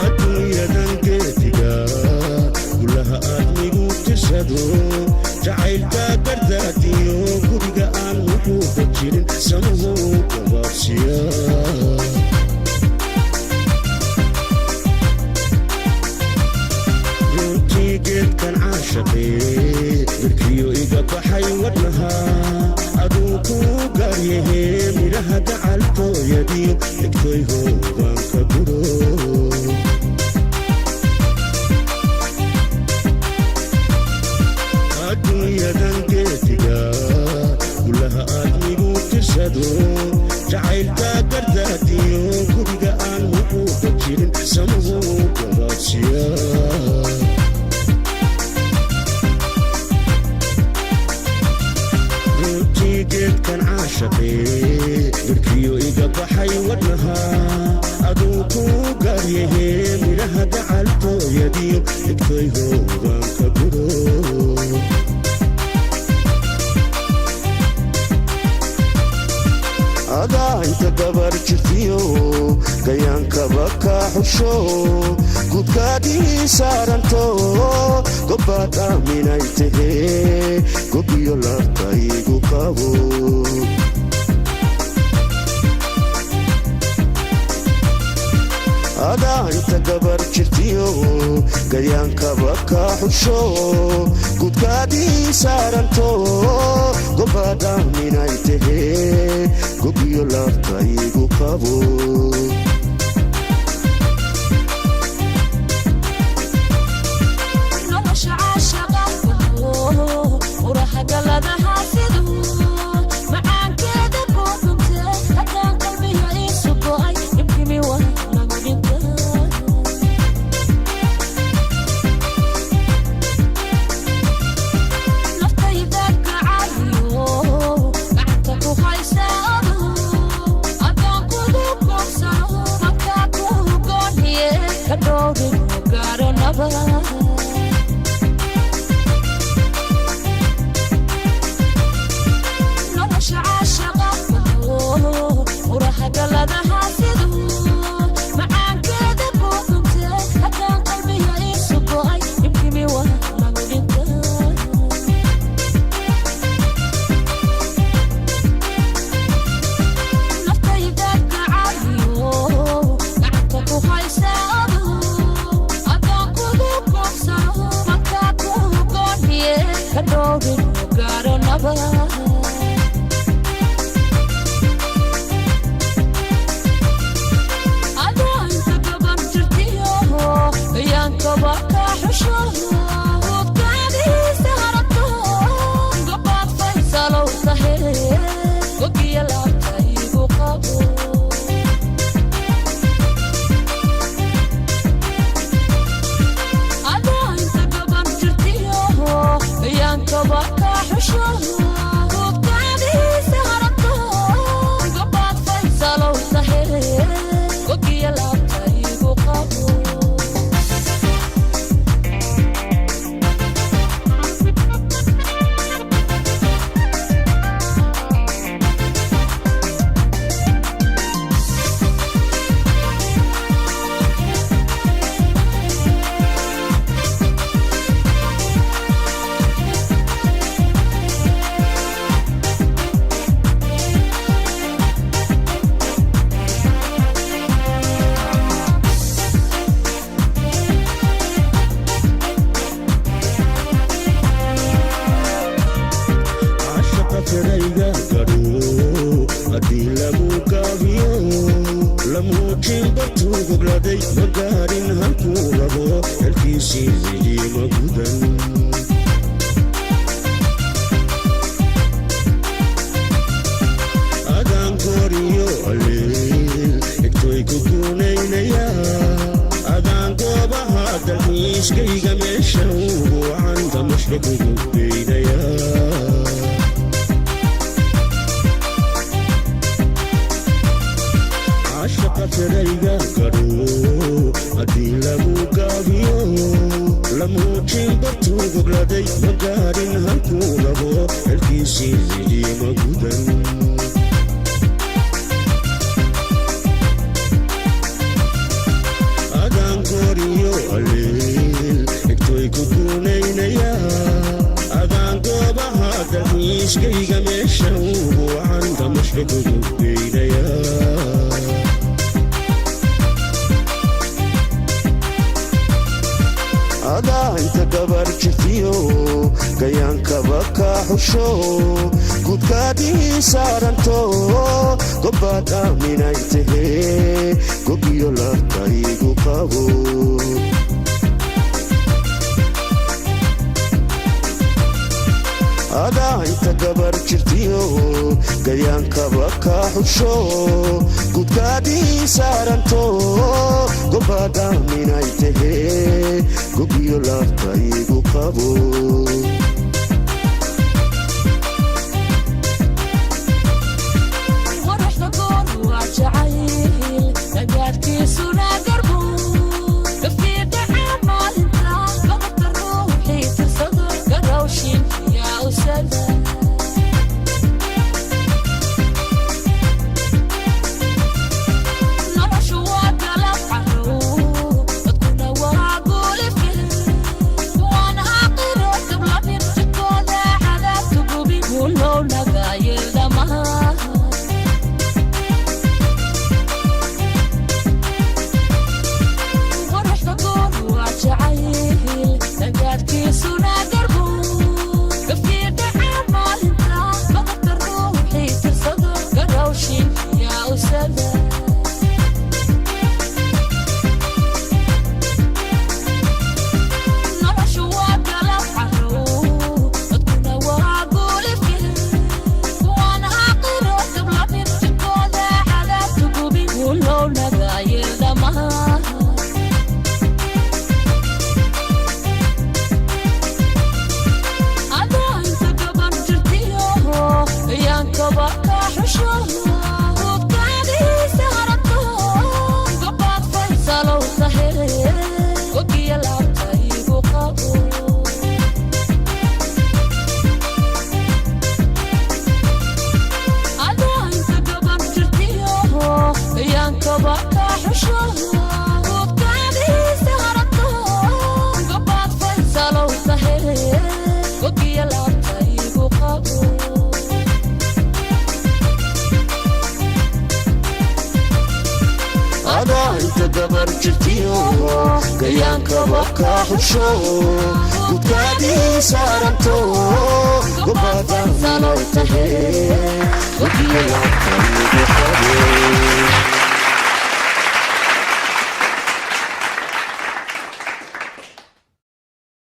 Adduunyadan geediga, gulaha aadmigu tirsado, jacaylka gardaadiyo guriga aan wuxuuba jirin samuhu gabaabsiya. Runtii geedkan caashaqee birkiyo iga baxay wadnaha aduu kuu gaaryahe, midhaha gacaltooyadiyo dhigtoy hoogaanka guro. Adduunyadan geediga, gulaha aadmigu tirsado, jacaylka gardaadiyo guriga aan wuxuuba jirin samuhu gabaabsiya. Runtii geedkan caashaqee birkiyo iga baxay wadnaha aduu kuu gaaryahe, midhaha gacaltooyadiyo dhigtoy hoogaanka guro. Adaa inta gabar jirtiyo gayaankaba ka xusho, gudkaadii saaranto, gobbaad aaminay tahee, gobiyo laabta igu qabo. Adaa inta gabar jirtiyo gayaankaba ka xusho, gudkaadii saaranto, gobbaad aaminay tahee, gobiyo laabta igu qabo. Nolosha caashaqa uraha galadaha siduu macaankeeda ku dhunte, haddaan qalbiga iisu go'ay dhibkimi waa lagu dhinta. Naftayda gacayo gacanta ku haysa adoon kugu goobsano, halkaa ku gooniye ka dhowrin gaaro nabad. Nolosha caashaqa uraha galadaha siduu macaankeeda ku dhunte, haddaan qalbiga iisu go'ay dhibkimi waa lagu dhinta. Naftayda gacayo gacanta ku haysa adoon kugu goobsano, halkaa ku gooniye ka dhowrin gaaro nabad. Adaa inta gaban jirtiyo gayaankaba ka xusho, gudkaadiisa harato, gobaad faysalow tahe, gogiya laabta igu qabo. Adaa inta gaban jirtiyo gayaankaba ka xusho, gudkaadiisa harato, gobaad faysalow tahe, gogiya laabta igu qabo. Caashaqa firayga gadho haddii lagu gaabiyo, lamuujin bartuu gogladay, ma gaadhin halkuu rabo, xelkiisii weli ma gudan. Dalxiiskayga meesha ugu wacan damashka kugu geynaya. Caashaqa firayga gadho haddii lagu gaabiyo, lamuujin bartuu gogladay, ma gaadhin halkuu rabo, xilkiisii cidiima gudan. Adaan gooriyo aliil xigtoy ku guunaynaya, adaan goobaha dalxiiskayga meesha ugu wacan damashka kugu geynaya. Adaa inta gabar jirtiyo gayaankaba ka xusho, gudkaadii saaranto, gobbaad aaminay tahee, gogiyo laabta igu qabo. Adaa inta gabar jirtiyo gayaankaba ka xusho, gudkaadii saaranto, gobbaad aaminay tahee, gogiyo laabta igu qabo. Quruxda goor waa jacayl, nagaadkiisuna garbu gafkii dhaca maalinta godobka ruuxii tirsado, garowshin yaa usada. Noloshu waa galab caruur, dadkuna waa guulifin, waan aqiro gablamin jidkooda cadaabta gubin, guulow nagayel dhammaan. Quruxda goor waa jacayl, nagaadkiisuna garbu gafkii dhaca maalinta godobka ruuxii tirsado, garowshin yaa usada. Noloshu waa galab caruur, dadkuna waa guulifin, waan aqiro gablamin jidkooda cadaabta gubin, guulow nagayel dhammaan. Adaa inta gaban jirtiyo yaankaba ka xusho, gudkaadiisa harato, gobaad faysalow tahe, gogiya laabta igu qabo. Adaa inta gaban jirtiyo yaankaba ka xusho, gudkaadiisa harato, gobaad faysalow tahe, gogiya laabta igu qabo. Adaa inta gabar jirtiyo gayaankaba ka xusho, gudkaadii saaranto, gobbaad aaminay tahee, gogiyo laabta igu qabo.